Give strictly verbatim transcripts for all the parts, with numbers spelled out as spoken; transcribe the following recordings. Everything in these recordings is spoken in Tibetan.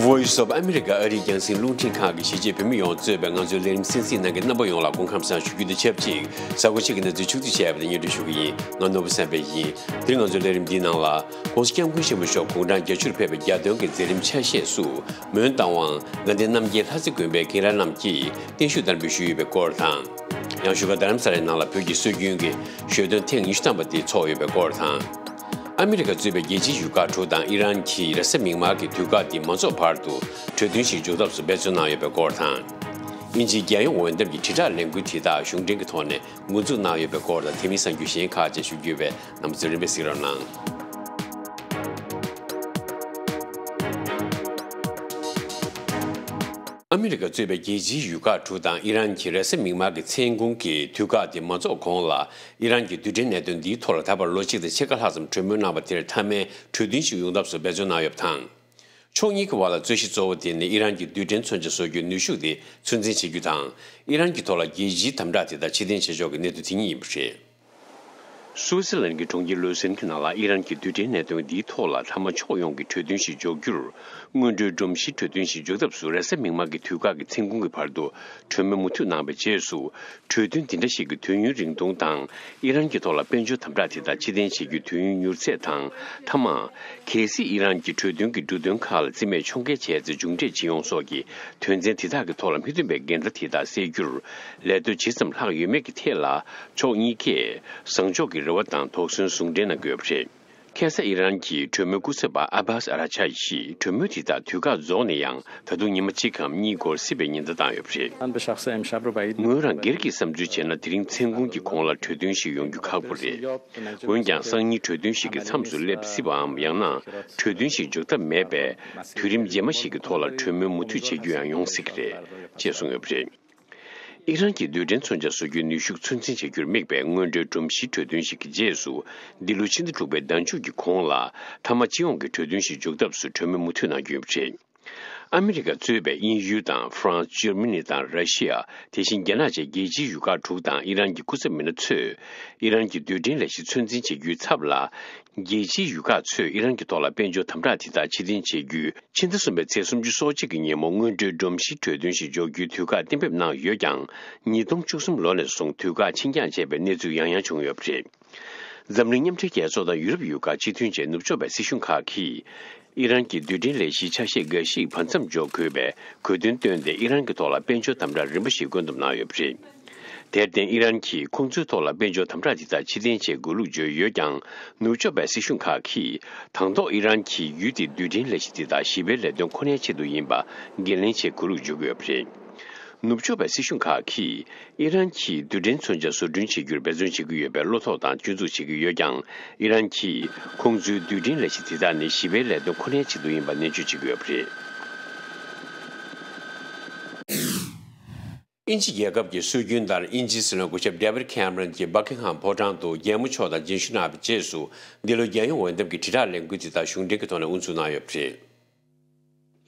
Voice of America ཨ་རིའི་རྒྱང་སྲིང་རླུང་འཕྲིན་ཁང་གིས་གཞིས་བྱེས་བོད་མི་ཡོངས་གཙོས་པའི་ང་ཚོའི་ལས་རིམ་གསན་གཟིགས་གནང་མཁན་རྣམ་པ་ཡོངས་ལ་སྐུ་ཁམས་བཟང་ཞུ་རྒྱུ་དང་ཆབས་ཅིག་གཟའ་འཁོར་ཕྱེད་ཀྱི་གནས་ཚུལ་ཕྱོགས་བསྡུས་བྱས་པ་དང་སྙན་སྒྲོན་ཞུ་གི་ཡིན། ང་ནོར་བུ་བསམ་འཕེལ་ཡིན། དེ་རིང་ང་ཚོའི་ལས་རིམ་འདིའི་ནང་ལ། ྋགོང་ས་ྋསྐྱབས་མགོན་ཆེན་པོ་མཆོག་དགུང་གྲངས་བརྒྱད་ཅུར་ཕེབས་པའི་རྒྱ་སྟོན་གྱི་མཛད་རིམ་ཆ་ཤས་སུ། མོན་རྟ་དབང་དགའ་ལྡན་རྣམ་རྒྱལ་ལྷ་རྩེ་དགོན་པའི་མཁན་རབས་རྣམས་ཀྱིས་བརྟན་བཞུགས་བསྟར་འབུལ་ཞུས་ཡོད་པའི་སྐོར་དང་། ཡང་བཞུགས་སྒར་རྡ་རམ་ས་ལའི་ནང་ལ་བོད་ཀྱི་སྲོལ་རྒྱུན་གྱི་ཞོ་སྟོན་ཐེངས་ཉི་ཤུ་ཐམ་པ་དེ་འཚོགས་ཡོད་པའི་སྐོར་དང་། ཨ་མི་རི་ཀ་གཙོས་པའི་རྒྱལ་སྤྱིའི་ཡུལ་ཁག་དྲུག་དང་ཨི་རན་གྱི་རེས་གཟའ་མིག་དམར་གྱི་དུས་བཀག་འདི་མ་རྫོགས་བར་དུ་གྲོས་མཐུན་ཞིག་འཇོག་ཐབས་སུ་འབད་བརྩོན་གནང་ཡོད་པའི་སྐོར་དང་། དབྱིན་ཇིའི་རྒྱལ་ཡོངས་འོས་འདེམས་ཀྱི་དྲིལ་བསྒྲགས་ལས་འགུལ་དེ་དག་གཞུང་འབྲེལ་གྱི་ཐོག་ནས་འགོ་འཛུགས་གནང་ཡོད་པའི་སྐོར་དང་དེ་མིན་གསར་འགྱུར་གཞན་ཁག་བཅས་ཞུ་རྒྱུ་ཡོད་པས་རྣམ་པ་ཚོས་རིམ་པས་གཟིགས་རོགས་གནང་། ཨ་མི་རི་ཀ་གཙོས་པའི་རྒྱལ་སྤྱིའི་ཡུལ་ཁག་དྲུག་དང་ཨི་རན་གྱི་རེས་གཟའ་མིག་དམར་གྱི་མཚན་གུང་གི་དུས་བཀག་དེ་མ་རྫོགས་གོང་ལ་ཨི་རན་གྱི་རྡུལ་ཕྲན་གནད་དོན་འདིའི་ཐོག་ལ་ད་བར་ལོ་གཅིག་དང་ཕྱེད་ཀ་ལྷག་ཙམ་གྲོས་མོལ་གནང་བ་དེར་མཐའ་མའི་གྲོས་མཐུན་ཞིག་ཡོང་ཐབས་སུ་འབད་བརྩོན་གནང་ཡོད་པ་དང་། ཕྱོགས་གཉིས་ཀྱི་བར་ལ་རྩོད་གཞི་གཙོ་བོ་དེ་ནི་ཨི་རན་གྱི་རྡུལ་ཕྲན་མཚོན་ཆ་བཟོ་རྒྱུའི་ནུས་ཤུགས་དེ་ཚོད་འཛིན་བྱེད་རྒྱུ་དང་། ཨི་རན་གྱི་ཐོག་ལ་རྒྱལ་སྤྱིའི་དམ་དྲག་དེ་དག་ཕྱིར་འཐེན་བྱེད་ཕྱོགས་ཀྱི་གནད་དོན་དེ་གཉིས་ཡིན་པ་རེད། སུའུ་ཙི་ལན་གྱི་གྲོང་ཁྱེར་ལུའུ་སིན་གྱི་ནང་ལ་ཨི་རན་གྱི་རྡུལ་ཕྲན་གནད་དོན་འདིའི་ཐོག་ལ་མཐའ་མ་ཕྱོགས་ཡོངས་ཀྱི་གྲོས་མཐུན་ཞིག་འཇོག་རྒྱུར། སྔོན་འགྲོའི་སྒྲོམ་གཞིའི་གྲོས་མཐུན་ཞིག་འཇོག་ཐབས་སུ་རེས་གཟའ་མིག་དམར་གྱི་དུས་བཀག་གི་མཚན་གུང་གི་བར་དུ་གྲོས་མོལ་མུ་མཐུད་གནང་བའི་རྗེས་སུ། གྲོས་མཐུན་འདི་འདྲ་ཞིག་གི་དུས་ཡུན་རིང་ཐུང་དང་། ཨི་རན་གྱི་ཐོག་ལ་དཔལ་འབྱོར་དམ་དྲག་དེ་དག་ཕྱིར་འཐེན་བྱེད་རྒྱུའི་དུས་ཡུན་མྱུར་ཚད་དང་། མཐའ་མ། གལ་སྲིད་ཨི་རན་གྱིས་གྲོས་མཐུན་གྱི་འབྲུ་དོན་ཁག་ལ་རྩིས་མེད་ཕྱོགས་འགལ་བྱས་ཚེ་མཇུག་འབྲས་ཇི་ཡོང་སོགས་ཀྱི་དོན་ཚན་དེ་དག་གི་ཐོག་ལ་མི་མཐུན་པའི་འགལ་ཟླ་དེ་དག་སེལ་རྒྱུར་ལས་དོན་ཇི་ཙམ་ལྷག་ཡོད་མེད་ཀྱི་ཐད་ལ་ཕྱོགས་གཉིས་ཀས་བཟང་ཕྱོགས་ཀྱི་རེ་བ་དང་དོགས་ཟོན་ཟུང་འབྲེལ་གནང་གི་ཡོད་པ་རེད། ཁ་སང་ཨི་རན་གྱི་གྲོས་མོལ་སྐུ་ཚབ་པ་ཨ་བྷ་སི་ཨ་ར་ཆ་ཡིས་གྲོས་མོལ་དེ་དག་དུས་བཀག་རྫོགས་ནས་ཡང་ད་དུང་ཉི་མ་གཅིག་གམ་གཉིས་འགོར་སྲིད་པའི་ཉེན་བརྡ་བཏང་ཡོད་པ་རེད། ངོས་རང་སྒེར་གྱི་བསམ་ཚུལ་བྱས་ན་དེ་རིང་མཚན་གུང་གི་གོང་ལ་གྲོས་མཐུན་ཞིག་ཡོང་རྒྱུ་ཁག་པོ་རེད། འོན་ཀྱང་སང་ཉིན་གྲོས་མཐུན་ཞིག་གི་མཚམས་སུ་སླེབས་སྲིད་པའམ་ཡང་ན་གྲོས་མཐུན་ཞིག་འཇོག་ཐབས་མེད་པས་དུས་རིམ་རྗེས་མ་ཞིག་གི་ཐོག་ལ་གྲོས་མོལ་མུ་མཐུད་བྱེད་རྒྱུ་ཡང་ཡོང་སྲིད་ཀྱི་རེད། ཅེས་གསུངས་ཡོད་པ་རེད། ཨི་རན་གྱི་རྡུལ་ཕྲན་མཚོན་ཆ་བཟོ་རྒྱུའི་ནུས་ཤུགས་ཚོད་འཛིན་བྱ་རྒྱུར་དམིགས་པའི་སྔོན་འགྲོའི་སྒྲོམ་གཞིའི་གྲོས་མཐུན་ཞིག་གི་རྗེས་སུ། འདི་ལོ་ཕྱི་ཟླ་དྲུག་པའི་ཟླ་མཇུག་གི་གོང་ལ་མཐའ་མ་སྤྱི་ཡོངས་ཀྱི་གྲོས་མཐུན་ཞིག་འཇོག་ཐབས་སུ་གྲོས་མོལ་མུ་མཐུད་གནང་རྒྱུ་ཡིན་པ་རེད། ཨ་མི་རི་ཀ་གཙོས་པའི་དབྱིན་ཡུལ་དང་ཧྥ་རན་སི། འཇར་མ་ནི་དང་ར་ཤི་ཡ། དེ་བཞིན་རྒྱ་ནག་བཅས་རྒྱལ་སྤྱིའི་ཡུལ་ཁག་དྲུག་དང་ཨི་རན་གྱི་སྐུ་ཚབ་མི་སྣ་ཚོས། ཨི་རན་གྱི་རྡུལ་ཕྲན་ལས་གཞི་ཚོད་འཛིན་བྱེད་རྒྱུའི་ཚབ་ལ། རྒྱལ་སྤྱིའི་ཡུལ་ཁག་ཚོས་ཨི་རན་གྱི་ཐོག་ལ་དཔལ་འབྱོར་དམ་དྲག་དེ་དག་ཕྱིར་འཐེན་བྱེད་རྒྱུའི་ཕྱི་ཟླ་གསུམ་པའི་ཚེས་སུམ་ཅུ་སོ་གཅིག་གི་ཉིན་མོ་སྔོན་འགྲོའི་སྒྲོམ་གཞིའི་གྲོས་མཐུན་ཞིག་འཇོག་རྒྱུའི་དུས་བཀག་གཏན་འབེབས་གནང་ཡོད་ཀྱང་། ཉིས་སྟོང་བཅུ་གསུམ་ལོ་ནས་བཟུང་དུས་བཀག་ཕྱིར་འགྱངས་བྱས་པའི་གནས་ཚུལ་ཡང་ཡང་བྱུང་ཡོད་པ་རེད། འཛམ་གླིང་མཉམ་འབྲེལ་རྒྱལ་ཚོགས་དང་ཡུ་རོབ་ཡུལ་ཁག་སྤྱི་མཐུན་བཅས་ནུབ་ཕྱོགས་པའི་སྲིད་གཞུང་ཁག་གིས། ཨི་རན་གྱི་རྡུལ་ཕྲན་ལས་གཞིའི་ཆ་ཤས་འགའ་ཞིག་བར་མཚམས་འཇོག་དགོས་པའི་དགོས་འདུན་བཏོན་ཏེ་ཨི་རན་གྱི་ཐོག་ལ་དཔལ་འབྱོར་དམ་དྲག་རིམ་པ་ཞིག་བཀོད་འདོམས་གནང་ཡོད་པ་རེད། དེར་བརྟེན་ཨི་རན་གྱིས་ཁོང་ཚོའི་ཐོག་ལ་དཔལ་འབྱོར་དམ་དྲག་དེ་དག་ཕྱིར་འཐེན་བྱེད་དགོས་ལུགས་བརྗོད་ཡོད་ཀྱང་། ནུབ་ཕྱོགས་པའི་སྲིད་གཞུང་ཁག་གིས་དང་ཐོག་ཨི་རན་གྱིས་ཡུལ་དེའི་རྡུལ་ཕྲན་ལས་གཞི་དེ་དག་ཞི་བའི་ལས་དོན་ཁོ་ནའི་ཆེད་དུ་ཡིན་པ་འགན་ལེན་བྱེད་དགོས་ལུགས་བརྗོད་ཀྱི་ཡོད་པ་རེད། ནུབ་ཕྱོགས་པའི་སྲིད་གཞུང་ཁག་གིས་ཨི་རན་གྱིས་རྡུལ་ཕྲན་མཚོན་ཆ་བཟོ་སྐྲུན་བྱེད་རྒྱུར་འབད་བརྩོན་བྱེད་ཀྱི་ཡོད་པའི་བློ་དོགས་དང་སྐྱོན་འཛུགས་བྱེད་ཀྱི་ཡོད་ཀྱང་། ཨི་རན་གྱིས་ཁོང་ཚོའི་རྡུལ་ཕྲན་ལས་གཞི་དེ་དག་ནི་ཞི་བའི་ལས་དོན་ཁོ་ནའི་ཆེད་དུ་ཡིན་པ་ནན་བརྗོད་བྱེད་ཀྱི་ཡོད་པ་རེད། དབྱིན་ཇི་རྒྱལ་ཁབ་ཀྱི་སྲོལ་རྒྱུན་ལྟར་དབྱིན་ཇིའི་སྲིད་བློན་སྐུ་ཞབས་David Cameron་གྱིས་Buckingham་ཕོ་བྲང་དུ་རྒྱལ་མོ་མཆོག་དང་མཇལ་ཞུ་གནང་བའི་རྗེས་སུ། འདི་ལོའི་རྒྱལ་ཡོངས་འོས་འདེམས་ཀྱི་དྲིལ་བསྒྲགས་ལས་འགུལ་དེ་དག་གཞུང་འབྲེལ་གྱི་ཐོག་ནས་དབུ་འཛུགས་གནང་ཡོད་པ་རེད།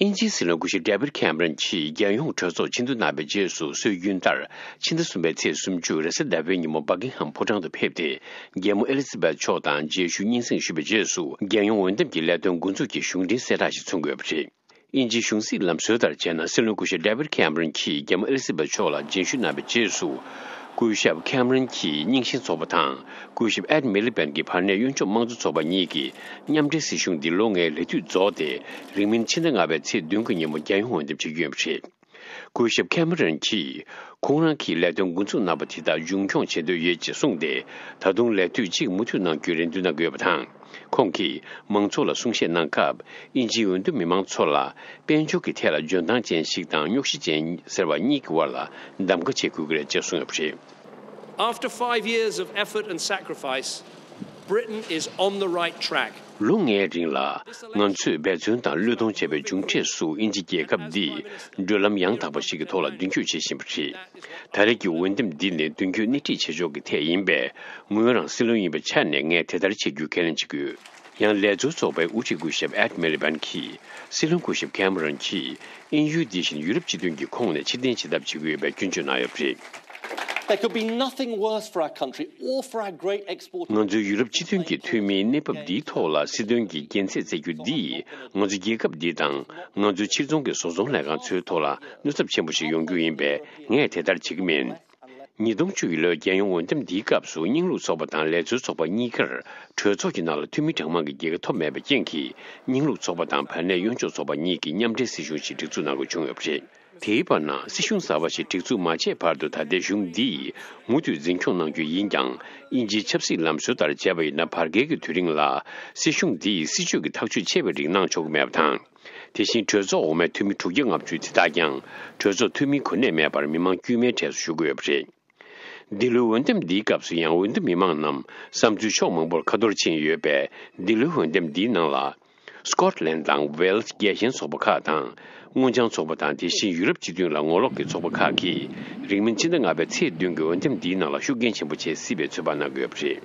དབྱིན་ཇིའི་སྲིད་བློན་སྐུ་ཞབས་David Cameron་གྱིས་རྒྱལ་ཡོངས་གྲོས་ཚོགས་ཆེན་བསྡུ་གནང་བའི་རྗེས་སུ་སྲོལ་རྒྱུན་ལྟར་ཕྱི་ཟླ་གསུམ་པའི་ཚེས་སུམ་ཅུ་རེས་གཟའ་ཟླ་བའི་ཉིན་མོ་Buckingham་ཕོ་བྲང་དུ་ཕེབས་ཏེ་རྒྱལ་མོ་ཨེ་ལི་ཛ་བེད་མཆོག་དང་མཇལ་ཞུ་སྙན་སེང་ཞུས་པའི་རྗེས་སུ་རྒྱལ་ཡོངས་འོས་འདེམས་ཀྱི་ལས་དོན་འགོ་འཛུགས་ཀྱི་གཞུང་འབྲེལ་གསལ་བསྒྲགས་ཤིག་མཚོན་དགོས་པ་རེད། དབྱིན་ཇིའི་གཞུང་སྲིད་ལམ་སྲོལ་ལྟར་བྱས་ན་སྲིད་བློན་སྐུ་ཞབས་David Cameron་གྱིས་རྒྱལ་མོ་ཨེ་ལི་ཛ་བེད་མཆོག་ལ་མཇལ་ཞུ་གནང་བའི་རྗེས་སུ། སྐུ་ཞབས་Cameron་གྱིས་རྙིང་ཞེན་ཚོགས་པ་དང་སྐུ་ཞབས་Ed Miliband་གྱི་བར་གནས་གཡོན་ཕྱོགས་དམངས་གཙོ་ཚོགས་པ་གཉིས་ཀྱི་མཉམ་འབྲེལ་སྲིད་གཞུང་འདི་ལོ་ལྔའི་ལས་དུས་རྫོགས་ཏེ་རིང་མིན་ཕྱི་ཟླ་ལྔ་པའི་ཚེས་བདུན་གྱི་ཉིན་མོ་རྒྱལ་ཡོངས་འོས་འདེམས་བྱེད་རྒྱུ་ཡིན་པ་རེད། སྐུ་ཞབས་Cameron་གྱིས་ཁོང་རང་གིས་ལས་དོན་འགོ་འཛུགས་གནང་པ་དེ་དག་རྒྱུན་འཁྱོངས་བྱེད་འདོད་ཡོད་ཅེས་གསུངས་ཏེ། ད་དུང་ལས་དུས་གཅིག་མུ་མཐུད་གནང་རྒྱུའི་རེ་འདུན་གནང་གི་ཡོད་པ་དང་། ཁོང་གིས་མང་ཚོགས་ལ་གསུང་བཤད་གནང་སྐབས། དབྱིན་ཇིའི་འོས་བསྡུ་མི་མང་ཚོ་ལ་དཔལ་འབྱོར་གྱི་ཐད་ལ་འཇོན་ཐང་ཅན་ཞིག་དང་རྙོག་གཞི་ཅན་ཟེར་བ་གཉིས་ཀྱི་དབར་ལ་གདམ་ག་བྱེད་དགོས་ཀྱི་རེད་ཅེས་གསུངས་ཡོད་པ་རེད། After five years of effort and sacrifice, Britain is on the right track. ལོ་ལྔའི་རིང་ལ་ང་ཚོས་འབད་བརྩོན་དང་བློས་གཏོང་བྱས་པའི་མཇུག་འབྲས་སུ་དབྱིན་ཇི་རྒྱལ་ཁབ་འདི་བགྲོད་ལམ་ཡང་དག་པ་ཞིག་གི་ཐོག་ལ་མདུན་སྐྱོད་བྱེད་བཞིན་པ་རེད། ད་རེས་ཀྱི་འོས་འདེམས་འདི་ནི་མདུན་སྐྱོད་སྣེ་ཁྲིད་བྱེད་ཕྱོགས་ཀྱི་ཐད་ཡིན་པས། ངོས་རང་སྲིད་བློན་ཡིན་པའི་ཆ་ནས་ངས་དེ་ལྟར་བྱེད་རྒྱུའི་ཁས་ལེན་བྱེད་ཀྱི་ཡོད། ཡང་ལས་ཚོགས་ཚོགས་པའི་དབུ་ཁྲིད་སྐུ་ཞབས་Ed Miliband་གྱིས་སྲིད་བློན་སྐུ་ཞབས་Cameron་གྱིས་དབྱིན་ཡུལ་འདི་བཞིན་ཡུ་རོབ་སྤྱི་མཐུན་གྱི་ཁོངས་ནས་ཕྱིར་འཐེན་བྱེད་ཐབས་བྱེད་ཀྱི་ཡོད་པའི་སྐྱོན་བརྗོད་གནང་ཡོད་པ་རེད། There could be nothing worse for our country or for our great exporting. ང་ཚོའི་ཡུ་རོབ་སྤྱི་མཐུན་གྱི་འཐུས་མིའི་གནས་བབ་འདིའི་ཐོག་ལ་སྲིད་དོན་གྱི་རྒྱལ་མཚན་བཙལ་རྒྱུ་འདིས་ང་ཚོ་རྒྱལ་ཁབ་འདི་དང་ང་ཚོའི་ཕྱིར་ཚོང་གི་བཟོ་ཚོང་ལས་ཁང་ཚོའི་ཐོག་ལ་གནོད་ཚབས་ཆེན་པོ་ཞིག་ཡོང་རྒྱུ་ཡིན་པས། ངས་དེ་ལྟར་བྱེད་ཀྱི་མིན། ཉིས་སྟོང་བཅུ་ཡི་ལོའི་རྒྱལ་ཡོངས་འོས་འདེམས་འདིའི་སྐབས་སུ་རྙིང་ལུགས་ཚོགས་པ་དང་ལས་བཟོའི་ཚོགས་པ་གཉིས་ཀར་གྲོས་ཚོགས་ཀྱི་ནང་ལ་འཐུས་མི་གྲངས་མང་གི་རྒྱལ་ཁ་ཐོབ་མེད་པའི་རྐྱེན་གྱིས། རྙིང་ལུགས་ཚོགས་པ་དང་བར་གནས་གཡོན་ཕྱོགས་ཚོགས་པ་གཉིས་ཀྱིས་མཉམ་འབྲེལ་སྲིད་གཞུང་ཞིག་སྒྲིག་འཛུགས་གནང་དགོས་བྱུང་ཡོད་པ་རེད། དེའི་བར་ན་སྲིད་གཞུང་གསར་པ་ཞིག་སྒྲིག་འཛུགས་མ་བྱས་བར་དུ། ད་ལྟའི་གཞུང་འདིས་མུ་མཐུད་འཛིན་སྐྱོང་གནང་རྒྱུ་ཡིན་ཀྱང་། དབྱིན་ཇིའི་ཆབ་སྲིད་ལམ་སྲོལ་ལྟར་བྱས་པ་ཡིན་ན། བར་བརྒལ་གྱི་དུས་རིང་ལ་སྲིད་གཞུང་འདིས་སྲིད་བྱུས་ཀྱི་ཐག་གཅོད་ཆེ་བའི་རིགས་གནང་ཆོག་གི་མེད་པ་དང་། དེ་བཞིན་གྲོས་ཚོགས་འོག་མའི་འཐུས་མི་དྲུག་བརྒྱ་ལྔ་བཅུ་དེ་དག་ཀྱང་གྲོས་ཚོགས་འཐུས་མིའི་གོ་གནས་མེད་པར་མི་མང་དཀྱུས་མའི་གྲས་སུ་ཞུགས་ཀྱི་ཡོད་པ་རེད། འདི་ལོའི་འོས་འདེམས་འདིའི་སྐབས་སུ་ཡང་འོས་བསྡུ་མི་མང་རྣམས་བསམ་ཚུལ་ཕྱོགས་མང་པོར་ཁ་འཐོར་ཕྱིན་ཡོད་པས། འདི་ལོའི་འོས་འདེམས་འདིའི་ནང་ལ། སྐོཊ་ལན་དང་ཝེལ་ཛི་རྒྱལ་ཞེན་ཚོགས་པ་ཁག་དང་། སྔོ་ལྗང་ཚོགས་པ་དང་། དེ་བཞིན་ཡུ་རོབ་སྤྱི་མཐུན་ལ་ངོ་ལོག་གི་ཚོགས་པ་ཁག་གིས་རིང་མིན་ཕྱི་ཟླ་ལྔ་པའི་ཚེས་བདུན་གྱི་འོས་འདེམས་འདིའི་ནང་ལ་ཤུགས་རྐྱེན་ཆེན་པོ་བྱེད་སྲིད་པའི་ཚོད་དཔག་གནང་གི་ཡོད་པ་རེད།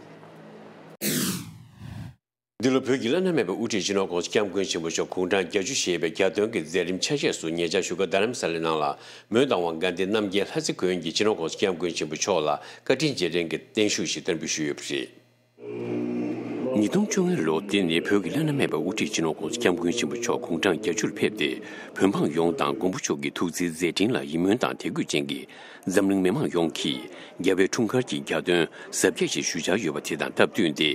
འདི་ལོ་བོད་ཀྱི་བླ་ན་མེད་པའི་དབུ་ཁྲིད་སྤྱི་ནོར་༸གོང་ས་༸སྐྱབས་མགོན་ཆེན་པོ་མཆོག་དགུང་གྲངས་བརྒྱད་ཅུ་བཞེས་པའི་གྱ་སྟོན་གྱི་མཛད་རིམ་ཆ་ཤས་སུ་ཉེ་ཆར་བཞུགས་སྒར་རྡ་རམ་ས་ལའི་ནང་ལ་མོན་རྟ་དབང་དགའ་ལྡན་རྣམ་རྒྱལ་ལྷ་རྩེ་དགོན་གྱིས་སྤྱི་ནོར་༸གོང་ས་༸སྐྱབས་མགོན་ཆེན་པོ་མཆོག་ལ་བཀའ་དྲིན་རྗེས་དྲན་གྱི་བརྟན་བཞུགས་ཤིག་བསྟར་འབུལ་ཞུས་ཡོད་པ་རེད། ཉིས་སྟོང་བཅོ་ལྔ་ལོ་འདི་ནི་བོད་ཀྱི་བླ་ན་མེད་པའི་དབུ་ཁྲིད་སྤྱི་ནོར་༸གོང་ས་༸སྐྱབས་མགོན་ཆེན་པོ་མཆོག་དགུང་གྲངས་བརྒྱད་ཅུར་ཕེབས་ཏེ། བོད་འབངས་ཡོངས་དང་མགོན་པོ་མཆོག་གི་ཐུགས་བརྩེའི་མཛད་འཕྲིན་ལ་ཡིད་སྨོན་དང་དད་གུས་ཅན་གྱི་འཛམ་གླིང་མི་མང་ཡོངས་ཀྱིས་རྒྱལ་བའི་འཁྲུངས་སྐར་གྱི་གྱ་སྟོན་གཟབ་རྒྱས་ཤིག་ཞུ་འཆར་ཡོད་པ་དེ་དང་སྟབས་བསྟུན་ཏེ།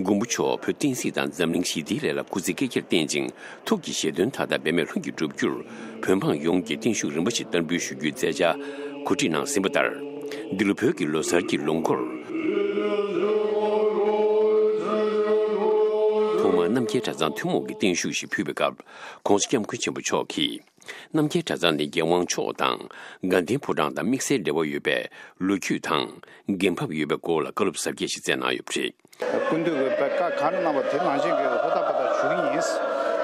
མགོན་པོ་མཆོག་བོད་བསྟན་སྲིད་དང་འཛམ་གླིང་ཞི་བདེའི་ལས་ལ་སྐུ་ཚེ་བསྐལ་བརྒྱར་བརྟན་ཅིང་། ཐུགས་ཀྱི་བཞེད་དོན་མཐའ་དག་འབད་མེད་ལྷུན་གྱིས་འགྲུབ་རྒྱུར་བོད་འབངས་ཡོངས་ཀྱིས་བརྟན་བཞུགས་རིམ་པ་ཞིག་བསྟར་འབུལ་ཞུ་རྒྱུའི་མཛད་འཆར་གོ་སྒྲིག་གནང་ཟིན་པ་ལྟར། འདི་ལོ་བོད་ཀྱི་ལོ་གསར་གྱི་ལོ་འགོར། ཐོག་མར་རྣམ་རྒྱལ་གྲྭ་ཚང་ཐུན་མོང་གི་བརྟན་བཞུགས་ཤིག་ཕུལ་བའི་སྐབས། ༸གོང་ས་༸སྐྱབས་མགོན་ཆེན་པོ་མཆོག་གིས། རྣམ་རྒྱལ་གྲྭ་ཚང་ནི་རྒྱལ་དབང་མཆོག་དང་དགའ་ལྡན་ཕོ་བྲང་དང་དམིགས་བསལ་འབྲེལ་བ་ཡོད་པའི་ལོ་རྒྱུས་དང་འགན་བབ་ཡོད་པའི་སྐོར་ལ་བཀའ་སློབ་གཟབ་རྒྱས་ཤིག་སྩལ་གནང་ཡོད་པ་རེད། སྐུ་མདུན་གྱིས་བཀའ་ག་རེ་གནང་བ་དེ་ནང་བཞིན་གྱི་ཧུར་ཐག་པ་ཐག་ཞུ་གི་ཡིན།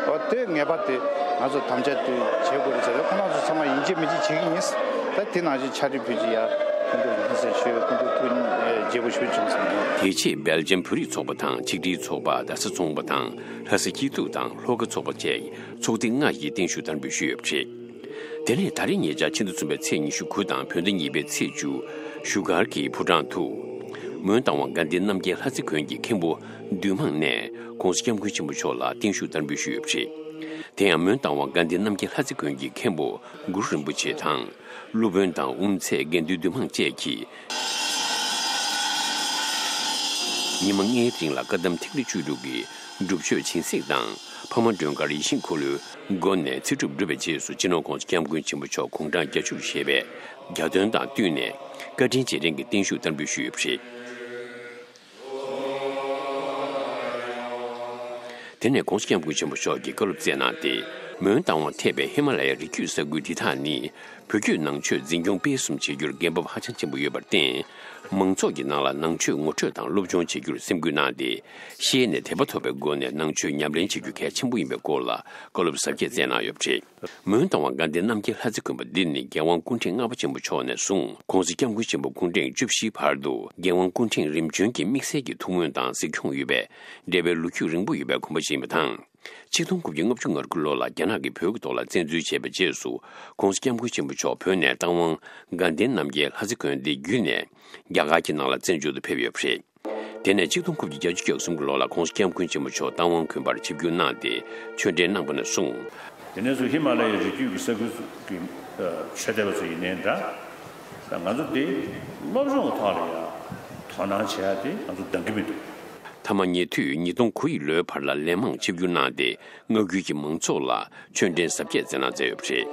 འོ་དེ་ངེས་པར་དུ་ང་ཚོ་དམ་བཅའ་དེ་བྱེད་དགོས་རེད་ཟེར་ཏེ། ཁོང་རྣམ་ཚོ་ཚང་མ་ཡིན་གཅིག་མིན་གཅིག་བྱེད་ཀྱི་ཡིན། ད་དེ་ནང་བཞིན་ཕྱག་བྲིས་ཕུལ་གྱི་ཡ། སྐུ་མདུན་ལྷུན་གསལ་ཞུ། སྐུ་མདུན་ཐུགས་མཉེས་བརྗེ་པོ་ཞུ་བྱུང་སོང་། དེ་རྗེས་སྦེལ་ཇམ་བོད་རིགས་ཚོགས་པ་དང་ཆིག་སྒྲིལ་ཚོགས་པ། རྡ་ས་ཚོང་པ་དང་ལྷ་ས་སྐྱིད་སྡུག་དང་ལྷོ་ཁ་ཚོགས་པ་བཅས་ཚོགས་སྡེ་ལྔ་ཡིས་བརྟན་བཞུགས་བསྟར་འབུལ་ཞུས་ཡོད་པ་རེད། དེ་ནས་ད་རེས་ཉེ་ཆར་ཕྱི་ཟླ་གསུམ་པའི་ཚེས་ཉི་ཤུ་དགུ་དང་བོད་ཟླ་གཉིས་པའི་ཚེས་བཅུ། བཞུགས་སྒར་གྱི་ཕོ་བྲང་དུ། མོན་རྟ་དབང་དགའ་ལྡན་རྣམ་རྒྱལ་ལྷ་རྩེ་དགོན་གྱི་མཁན་པོ་འདུས་མང་ནས་༸གོང་ས་༸སྐྱབས་མགོན་ཆེན་པོ་མཆོག་ལ་བརྟན་བཞུགས་བསྟར་འབུལ་ཞུས་ཡོད་པ་རེད། དེ་ཡང་མོན་རྟ་དབང་དགའ་ལྡན་རྣམ་རྒྱལ་ལྷ་རྩེ་དགོན་གྱི་མཁན་པོ་གུ་རུ་རིན་པོ་ཆེ་དང་། སློབ་དཔོན་དང་དབུ་མཛད་དགེ་འདུན་འདུས་མང་བཅས་ཀྱིས། ཉི་མ་ལྔའི་རིང་ལ་བཀའ་གདམས་ཐིག་ལེ་བཅུ་དྲུག་གི་སྒྲུབ་མཆོད་སྦྱིན་སྲེག་དང་། ཕ་མ་མགྲོན་ཁང་རིམ་བཞིན་འཁོར་ལོའི་སྒོ་ནས་ཚེ་སྒྲུབ་གྲུབ་པའི་རྗེས་སུ་སྤྱི་ནོར་༸གོང་ས་༸སྐྱབས་མགོན་ཆེན་པོ་མཆོག་དགུང་གྲངས་བརྒྱད་ཅུར་བཞེས་པའི་གྱ་སྟོན་དང་བསྟུན་ནས་བཀའ་དྲིན་རྗེས་དྲན་གྱི་བརྟན་བཞུགས་བསྟར་འབུལ་ཞུས་ཡོད་པ་རེད། དེ་ནས་༸གོང་ས་༸སྐྱབས་མགོན་ཆེན་པོ་མཆོག་གིས་བཀའ་སློབ་སྩལ་གནང་སྟེ། མོན་རྟ་དབང་ཐེག་པའི་ཧི་མ་ལ་ཡའི་རི་རྒྱུད་ས་ཁུལ་འདི་དག་ནི་བོད་བརྒྱུད་ནང་ཆོས་འཛིན་སྐྱོང་སྤེལ་གསུམ་བྱེད་རྒྱུར་འགན་བབ་ཧ་ཅང་ཆེན་པོ་ཡོད་པར་བརྟེན། མང་ཚོགས་ཀྱི་ནང་ལ་ནང་ཆོས་ངོ་སྤྲོད་དང་སློབ་སྦྱོང་བྱེད་རྒྱུར་སེམས་ཁུར་གནང་སྟེ། ཤེས་ནས་དད་པ་ཐོབ་པའི་སྒོ་ནས་ནང་ཆོས་ཉམས་ལེན་བྱེད་རྒྱུ་གལ་ཆེན་པོ་ཡིན་པའི་སྐོར་ལ་བཀའ་སློབ་གཟབ་རྒྱས་སྩལ་གནང་ཡོད་པ་རེད། མོན་རྟ་དབང་དགའ་ལྡན་རྣམ་རྒྱལ་ལྷ་རྩེ་དགོན་པ་འདི་ནི་རྒྱལ་དབང་སྐུ་ཕྲེང་ལྔ་པ་ཆེན་པོ་མཆོག་ནས་བཟུང་༸གོང་ས་༸སྐྱབས་མགོན་ཆེན་པོ་སྐུ་ཕྲེང་བཅུ་བཞིའི་བར་དུ་རྒྱལ་དབང་སྐུ་ཕྲེང་རིམ་བྱོན་གྱི་དམིགས་བསལ་གྱི་ཐུགས་སྨོན་དང་གཟིགས་སྐྱོང་ཡོད་པའི་འབྲེལ་བའི་ལོ་རྒྱུས་རིང་པོ་ཡོད་པའི་དགོན་པ་ཞིག་ཡིན་པ་དང་། ཆིག་སྟོང་དགུ་བརྒྱ་ལྔ་བཅུ་ང་དགུ་ལོ་ལ་རྒྱ་ནག་གིས་བོད་ཀྱི་ཐོག་ལ་བཙན་འཛུལ་བྱས་པའི་རྗེས་སུ། ༸གོང་ས་༸སྐྱབས་མགོན་ཆེན་པོ་མཆོག་བོད་ནས་རྟ་དབང་དགའ་ལྡན་རྣམ་རྒྱལ་ལྷ་རྩེ་དགོན་འདི་བརྒྱུད་ནས་རྒྱ་གར་གྱི་ནང་ལ་བཙན་བྱོལ་དུ་ཕེབས་ཡོད་པ་རེད། དེ་ནས་ཆིག་སྟོང་དགུ་བརྒྱ་གྱ་གསུམ་གྱི་ལོ་ལ་༸གོང་ས་༸སྐྱབས་མགོན་ཆེན་པོ་མཆོག་རྟ་དབང་དགོན་པར་ཆིབས་བསྒྱུར་གནང་སྟེ་ཆོས་འབྲེལ་གནང་བ་ནས་བཟུང་། དེ་ནས་བཟུང་ཧི་མ་ལ་ཡའི་རི་རྒྱུད་ཀྱི་ས་ཁུལ་གྱི་ཆོས་དད་པ་ཚོ་ཡིན་ནའི་འདྲ། ད་ང་ཚོ་འདི་སློབ་སྦྱོང་གི་ཐོག་ལ་ཡང་དོ་སྣང་བྱེད་ཡ་དེ་ང་ཚོ་འདང་གི་མི་འདུག་མཐའ་མ་ཉེ་དུས་ཉིས་སྟོང་དགུ་ཡི་ལོའི་བར་ལ་ལན་མང་ཆིབས་བསྒྱུར་གནང་སྟེ། མངའ་ཁུལ་གྱི་མང་ཚོགས་ལ་ཆོས་འབྲེལ་གཟབ་རྒྱས་སྩལ་གནང་མཛད་ཡོད་པ་རེད།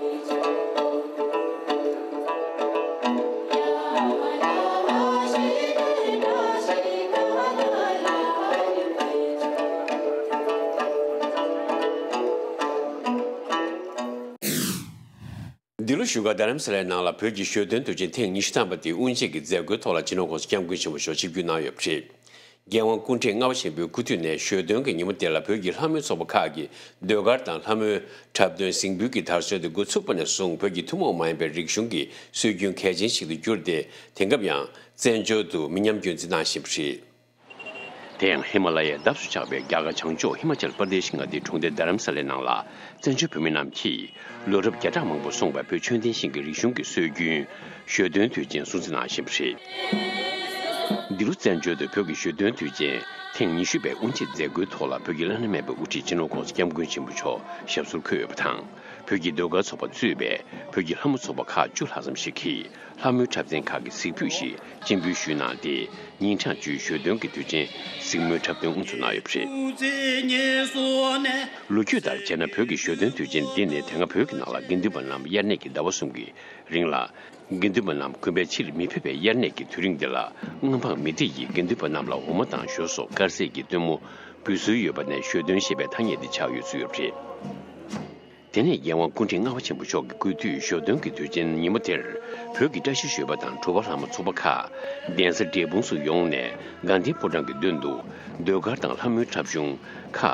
འདི་ལོ་བཞུགས་སྒར་རྡ་རམ་ས་ལའི་ནང་ལ་བོད་ཀྱི་ཞོ་སྟོན་དུས་ཆེན་ཐེངས་ཉི་ཤུ་ཐམ་པ་དེ་དབུ་འབྱེད་ཀྱི་མཛད་སྒོའི་ཐོག་ལ་སྤྱི་ནོར་༸གོང་ས་༸སྐྱབས་མགོན་ཆེན་པོ་མཆོག་ཆིབས་བསྒྱུར་གནང་ཡོད་པ་རེད། རྒྱལ་དབང་སྐུ་ཕྲེང་ལྔ་པ་ཆེན་པོའི་སྐུ་དུས་ནས་ཞོ་སྟོན་གྱི་ཉིན་མོ་དེ་ལ་བོད་ཀྱི་ལྷ་མོའི་ཚོགས་པ་ཁག་གིས་ཟློས་གར་དང་ལྷ་མོའི་འཁྲབ་སྟོན་གཟིགས་འབུལ་གྱི་དར་སྲོལ་དེ་འགོ་ཚུགས་པ་ནས་བཟུང་བོད་ཀྱི་ཐུན་མོང་མ་ཡིན་པའི་རིག་གཞུང་གི་སྲོལ་རྒྱུན་གལ་ཆེན་ཞིག་ཏུ་གྱུར་ཏེ། དེང་སྐབས་ཡང་བཙན་བྱོལ་དུ་མི་ཉམས་རྒྱུན་འཛིན་གནང་བཞིན་པ་རེད། དེ་ཡང་ཧི་མ་ལ་ཡའི་འདབས་སུ་ཆགས་པའི་རྒྱ་གར་བྱང་ཕྱོགས་ཧི་མ་ཅལ་པར་དེ་ཤི་མངའ་སྡེའི་གྲོང་སྡེ་རྡ་རམ་ས་ལའི་ནང་ལ་བཙན་བྱོལ་བོད་མི་རྣམས་ཀྱིས་ལོ་རབས་བརྒྱ་ཕྲག་མང་པོ་སོང་བའི་བོད་ཆོས་ལྡན་ཞིང་གི་རིག་གཞུང་གི་སྲོལ་རྒྱུན་ཞོ་སྟོན་དུས་ཆེན་སྲུང་བརྩི་གནང་བཞིན་པ་རེད། འདི་ལོ་བཙན་བྱོལ་དུ་བོད་ཀྱི་ཞོ་སྟོན་དུས་ཆེན་ཐེངས་ཉི་ཤུ་པའི་དབུ་འབྱེད་མཛད་སྒོའི་ཐོག་ལ་བོད་ཀྱི་བླ་ན་མེད་པའི་དབུ་ཁྲིད་སྤྱི་ནོར་༸གོང་ས་༸སྐྱབས་མགོན་ཆེན་པོ་མཆོག་ཞབས་སོར་འཁོད་ཡོད་པ་དང་། བོད་ཀྱི་ཟློས་གར་ཚོགས་པ་གཙོས་པའི་བོད་ཀྱི་ལྷ་མོ་ཚོགས་པ་ཁག་བཅུ་ལྷག་ཙམ་ཞིག་གིས་ལྷ་མོའི་འཁྲབ་ཚན་ཁག་གི་གཟིགས་ཕུད་ཞིག་སྤྱན་འབུལ་ཞུས་གནང་སྟེ། ཉིན་གྲངས་བཅུའི་ཞོ་སྟོན་གྱི་དུས་ཆེན་གཟིགས་མོའི་འཁྲབ་སྟོན་དབུ་འཛུགས་གནང་ཡོད་པ་རེད། ལོ་རྒྱུས་ལྟར་བྱས་ན། བོད་ཀྱི་ཞོ་སྟོན་དུས་ཆེན་འདི་ནི་དེ་སྔ་བོད་ཀྱི་ནང་ལ་དགེ་འདུན་པ་རྣམས་དབྱར་གནས་ཀྱི་ཟླ་བ་གསུམ་གྱི་རིང་ལ། དགེ་འདུན་པ་རྣམས་དགོན་པའི་ཕྱིར་མི་ཕེབས་པའི་དབྱར་གནས་ཀྱི་དུས་རིང་འདི་ལ། མངའ་འབངས་མི་སྡེ་ཡིས་དགེ་འདུན་པ་རྣམས་ལ་འོ་མ་དང་ཞོ་སོགས་དཀར་ཟས་ཀྱི་སྟོན་མོ་འབུལ་སྲོལ་ཡོད་པ་ནས་ཞོ་སྟོན་ཞེས་པའི་ཐ་སྙད་འདི་ཆགས་ཡོད་ཚུལ་ཡོད་པ་རེད། དེ་ནས་རྒྱལ་དབང་སྐུ་ཕྲེང་ལྔ་པ་ཆེན་པོ་མཆོག་གི་སྐུ་དུས་ཞོ་སྟོན་གྱི་དུས་ཆེན་ཉིན་མོ་དེར། བོད་ཀྱི་བཀྲ་ཤིས་ཞོལ་པ་དང་གྲུབ་པ་ལྷ་མོ་ཚོགས་པ་ཁག་གདན་ས་འབྲས་སྤུངས་སུ་ཡོང་ནས། དགའ་ལྡན་ཕོ་བྲང་གི་མདུན་དུ་ཟློས་གར་དང་ལྷ་མོའི་འཁྲབ་གཞུང་ཁག་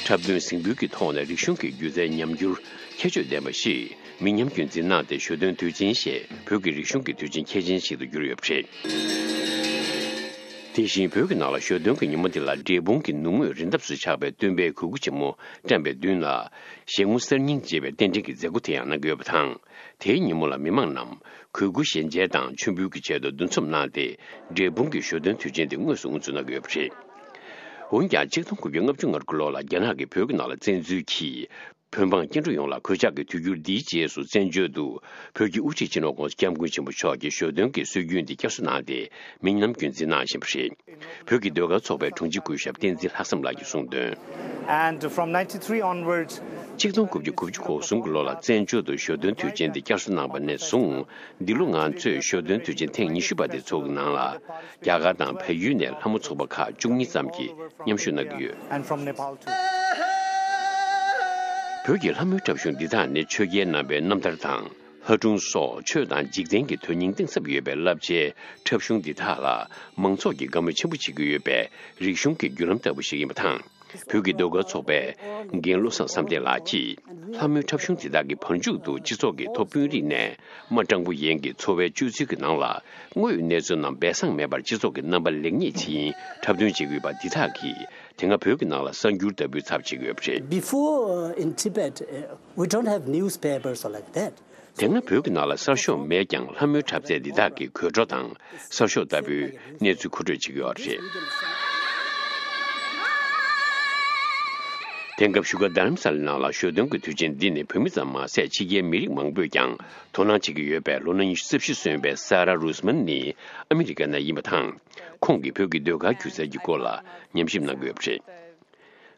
འཁྲབ་སྟོན་གཟིགས་འབུལ་གྱི་ཐོག་ནས་རིག་གཞུང་གི་སྒྱུ་རྩལ་ཉམས་འགྱུར་ཁྱད་ཆོས་ལྡན་པ་ཞིག་མི་ཉམས་རྒྱུན་འཛིན་གནང་སྟེ། ཞོ་སྟོན་དུས་ཆེན་ཞེས་བོད་ཀྱི་རིག་གཞུང་གི་དུས་ཆེན་གལ་ཆེན་ཞིག་ཏུ་གྱུར་ཡོད་པ་རེད། དེ་བཞིན་བོད་ཀྱི་ནང་ལ་ཞོ་སྟོན་གྱི་ཉིན་མོ་འདི་ལ་འབྲས་སྤུངས་ཀྱི་ནུབ་ངོས་རི་འདབས་སུ་ཆགས་པའི་སྟོན་པའི་གོས་སྐུ་ཆེན་མོ་བཀྲམ་པའི་མདུན་ལ། ཞལ་ངོ་གསར་རྙིང་ཅེས་པའི་རྟེན་འབྲེལ་གྱི་མཛད་སྒོ་དེ་ཡང་གནང་གི་ཡོད་པ་དང་། དེའི་ཉིན་མོ་ལ་མི་མང་རྣམས་གོས་སྐུ་བཞེས་མཇལ་དང་མཆོད་འབུལ་གྱི་ཆེད་དུ་འདུ་འཛོམས་གནང་སྟེ། འབྲས་སྤུངས་ཀྱི་ཞོ་སྟོན་དུས་ཆེན་དེ་དངོས་སུ་དབུ་འཛུགས་གནང་གི་ཡོད་པ་རེད། འོན་ཀྱང་། ཆིག་སྟོང་དགུ་བརྒྱ་ལྔ་བཅུ་ང་དགུ་ལོ་ལ་རྒྱ་ནག་གིས་བོད་ཀྱི་ནང་ལ་བཙན་འཛུལ་གྱིས། བོད་འབངས་སྐྱེ་འགྲོ་ཡོངས་ལ་གོད་ཆག་གི་དུས་འགྱུར་འདིའི་རྗེས་སུ། བཙན་བྱོལ་དུ་བོད་ཀྱི་དབུ་ཁྲིད་སྤྱི་ནོར་༸གོང་ས་༸སྐྱབས་མགོན་ཆེན་པོ་མཆོག་གིས་ཞོ་སྟོན་གྱི་སྲོལ་རྒྱུན་འདི་བསྐྱར་གསོ་གནང་སྟེ། མི་ཉམས་རྒྱུན་འཛིན་གནང་བཞིན་པ་རེད། བོད་ཀྱི་ཟློས་གར་ཚོགས་པའི་དྲུང་ཆེ་སྐུ་ཞབས་བསྟན་འཛིན་ལྷག་བསམ་ལགས་ཀྱིས་གསུངས་དོན། And from ninety-three onwards, ཆིག་སྟོང་དགུ་བརྒྱ་དགུ་བཅུ་གོ་གསུམ་གྱི་ལོ་ལ་བཙན་བྱོལ་དུ་ཞོ་སྟོན་དུས་ཆེན་འདི་བསྐྱར་གསོ་གནང་བ་ནས་བཟུང་། འདི་ལོ་ང་ཚོས་ཞོ་སྟོན་དུས་ཆེན་ཐེངས་ཉི་ཤུ་པ་དེ་འཚོགས་ཀྱི་ནང་ལ། རྒྱ་གར་དང་བལ་ཡུལ་ནས་ལྷ་མོ་ཚོགས་པ་ཁག་བཅུ་གཉིས་ཙམ་གྱིས་མཉམ་ཞུགས་གནང་གི་ཡོད། And from Nepal too. བོད་ཀྱི་ལྷ་མོའི་འཁྲབ་གཞུང་འདི་དག་ནི་ཆོས་རྒྱལ་རྣམ་པའི་རྣམ་ཐར་དང་། ལྷ་སྒྲུང་སོགས་ཆོས་དང་འཇིག་རྟེན་གྱི་དོན་སྙིང་གཏིང་ཟབ་ཡོད་པའི་བསླབ་བྱའི་འཁྲབ་གཞུང་འདི་དག་ལ། མང་ཚོགས་ཀྱིས་དགའ་མོས་ཆེན་པོ་བྱེད་ཀྱི་ཡོད་པའི་རིག་གཞུང་གི་བརྒྱུད་ལམ་ལྟ་བུ་ཞིག་ཡིན་པ་དང་། བོད་ཀྱི་ཟློས་གར་ཚོགས་པའི་འགན་བློ་བཟང་བསམ་གཏན་ལགས་ཀྱིས། ལྷ་མོའི་འཁྲབ་གཞུང་དེ་དག་གི་བར་མཇུག་ཏུ་སྤྱི་ཚོགས་ཀྱི་ཐོག་དཔོན་རིགས་ནས་དམའ་སྤྲང་པོ་ཡན་གྱི་འཚོ་བའི་སྤྱོད་ཚུལ་གྱི་ནང་ལ། དངོས་ཡོད་གནས་ཚུལ་རྣམས་སྦས་གསང་མེད་པར་སྤྱི་ཚོགས་ཀྱི་རྣམ་པ་ལེགས་ཉེས་ཕྱིན་འཁྲབ་སྟོན་བྱེད་ཀྱི་ཡོད་པ་འདི་དག་གིས། དེ་སྔ་བོད་ཀྱི་ནང་ལ་གསར་འགྱུར་ལྟ་བུའི་ཚབ་བྱེད་ཀྱི་ཡོད་པ་རེད། Before, uh, in Tibet, uh, we don't have newspapers or like that. དེ་སྔ་བོད་ཀྱི་ནང་ལ་གསར་ཤོག་མེད་ཀྱང་། ལྷ་མོའི་འཁྲབ་རྩལ་འདི་དག་གི་དགོད་བྲོ་དང་གསར་ཤོག་ལྟ་བུའི་གནས་ཚུལ་མཁོ་སྤྲོད་བྱེད་ཀྱི་ཡོད་རེད། དེང་སྐབས་བཞུགས་སྒར་རྡ་རམ་ས་ལའི་ནང་ལ་ཞོ་སྟོན་གྱི་དུས་ཆེན་འདི་ནི་བོད་མི་ཙམ་མ་ཟད། ཕྱི་རྒྱལ་མི་རིགས་མང་པོས་ཀྱང་དོ་སྣང་བྱེད་ཀྱི་ཡོད་པས། ལོ་ན་ཉི་ཤུ་རྩ་བཞི་སོན་པའི་ས་ར་རུས་མན་ནི་ཨ་མི་རི་ཀ་ནས་ཡིན་པ་དང་། ཁོང་གིས་བོད་ཀྱི་ཟློས་གར་སྒྱུ་རྩལ་གྱི་སྐོར་ལ་ཉམས་ཞིབ་གནང་གི་ཡོད་པ་རེད།